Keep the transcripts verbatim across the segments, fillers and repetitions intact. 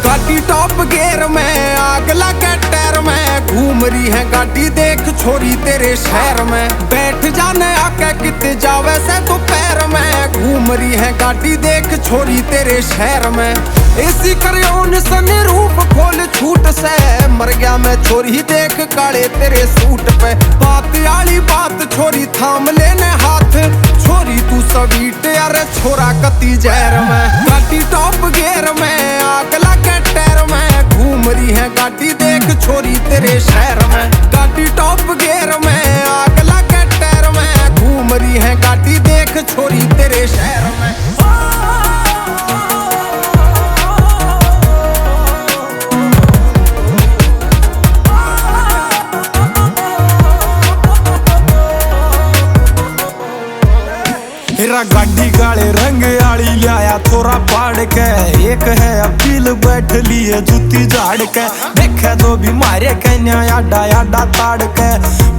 गाड़ी top gear में, आग लागे टायर में, घूम रही है गाड़ी देख छोरी तेरे शहर में। बैठ जाने आके कित जावे से दोपहर में, घूम रही है गाड़ी देख छोरी तेरे शहर में। एसी करे on सनरूफ खोल छूट से, मर गया मैं छोरी देख काले तेरे सूट पे। बात आली बात छोरी थाम लेने हाथ, छोरी तू स्वीट यार छोरा कती जहर में। गाड़ी टॉप गियर में, आग लागे टायर में, घूम रही है गाड़ी देख छोरी तेरे शहर में। गाड़ी टॉप गियर में, आग लागे टायर में, घूम रही है गाड़ी देख छोरी तेरे शहर में। तेरा गाड़ी काले रंग आली ल्याया छोरा पाड़ के, एक है अपील बैठ लिए जूती झाड़ के। देखे जो भी मारे कन्या आडा आडा ताड़ के,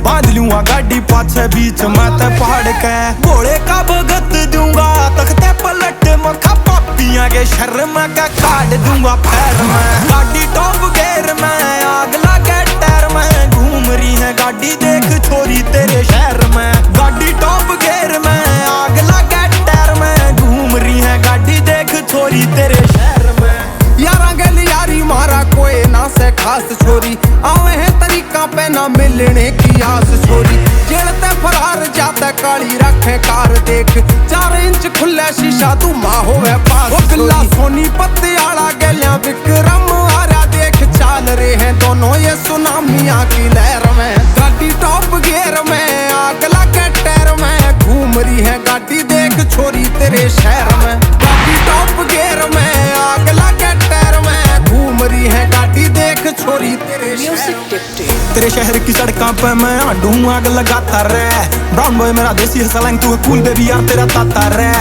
बांध लूंगा गाड़ी पाछे बीच में ते पहाड़ के। भोले का भगत दूंगा तख्ते पलट मखा, पापियां के शर्म का काट दूंगा पैर में। गाड़ी टॉप गियर में, आग लागे टायर में, घूम रही है गाड़ी देख छोरी तेरे शहर में। गाड़ी टॉप गियर में, आग लागे टायर में, घूम रही है गाड़ी देख छोरी तेरे शहर में। यारा गैल यारी मारा कोई ना से खास छोरी, आवे है तरीका पे ना मिलने की आस छोरी। जेल ते फरार जाता काली रखे कार देख, चार इंच खुला शीशा धुआं होवे पास। ओ बिल्ला छोरी। सोनीपत आला गैल्या विक्रम आरा देख, चाल रहे हैं दोनों ये सुनामियां की लहर में। गाड़ी टॉप गियर में, आग लागे टायर में, घूम रही है गाड़ी देख छोरी तेरे शहर में। गाड़ी टॉप गियर में, आग लागे टायर में, घूम रही है गाड़ी देख छोरी तेरे शहर में। तेरे शहर की सड़कां पे मैं हांडू आग लगाता रे। ब्राउन बॉय मेरा देसी है, सलंग तू है कूल बेबी यार तेरा ताता रे।